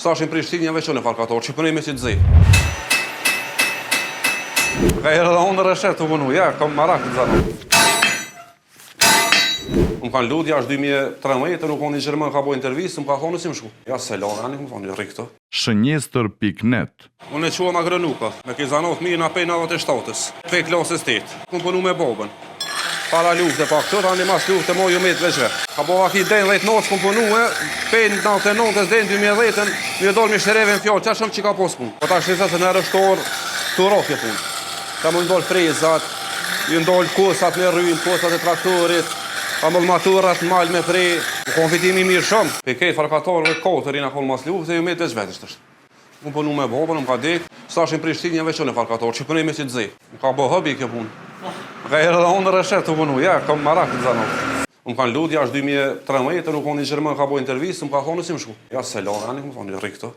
Sa në Prishtinë jam veç unë farkator, që punoj me që të zi. Ka herë edhe unë rreshet të punu, ja, kam marak të zanë. Më kanë lutë, ja është 2013, nuk unë një gjerman ka bo intervistë, më ka thonë si më shku. Ja, se la, ja, nuk më thonë, rri këto. Shënjestër pikë net. Unë e quhem Agron Uka, me ky zanat mirë na pej 97-ës, pej klasës 8. Kum punu me babën. Para lufte pak këtu, tani mas lufte mo ju met veç vet. Ka bo vaki deri në 10 natë kum punu e, pej 99-ës deri në 2010-ën, me ju dal mishtereve në fjalë, aq shumë që ka pos punë. Po tash se në është orë tu ra kjo punë. Ka më ndal frezat, ju ndal kosat me rrymë, kosat e traktorit, ka më maturrat në mal me pre. U kon fitimi i mirë shumë. Pej krejt farkatorëve katër jena kon mas lufte, ju met veç vet është. Kum punu me babën, më ka dek, sa është në Prishtinë jam veç unë farkator, që punoj me që të zi. Më ka bo hobi kjo punë. Ka herë edhe unë rreshet të punu, ja, kam marak të zanat. Më kanë lutë, ja është 2013, nuk unë një gjerman ka bo intervistë, më ka thonë si më shku. Ja, se la, ja, nuk më thonë, rri këto.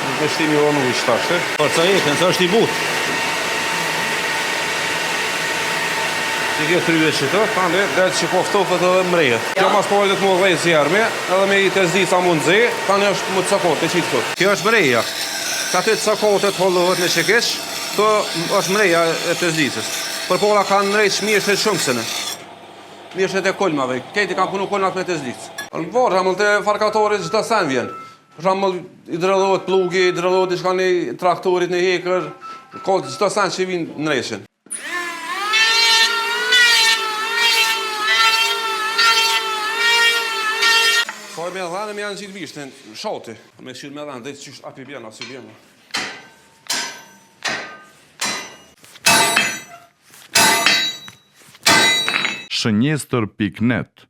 Nuk e shtimi vonë ujë tash, e? Për të jetën, se është i butë. Që kjo tryve që të, tani, dhe që po ftofët edhe mrejet. Kjo mas po vajtë të më dhejë zjarmi, edhe me i të zi sa mund zi, tani është më të cakot, të qitë këtu. Kjo është mreja. Ka të cakotet hollohet me qekeq, këto është mreja e të zicës. Përpara kanë mrejt mjeshtrit shumë sene. Mjeshtrit e kolmave, kejti kanë punu kolmat me të zicë. Në vorë, shembull te farkatorit çdo sen vjen. Për shembull, i dredhohet pllugi, i dredhohet diçka në traktorit në hekër, ka çdo sen që vin në reshin. Sa me dhanë me janë gjithë bishtin, shati. Me këshirë me dhanë, dhe qysh api bjen, asi bjen. Shënjestër pikë net.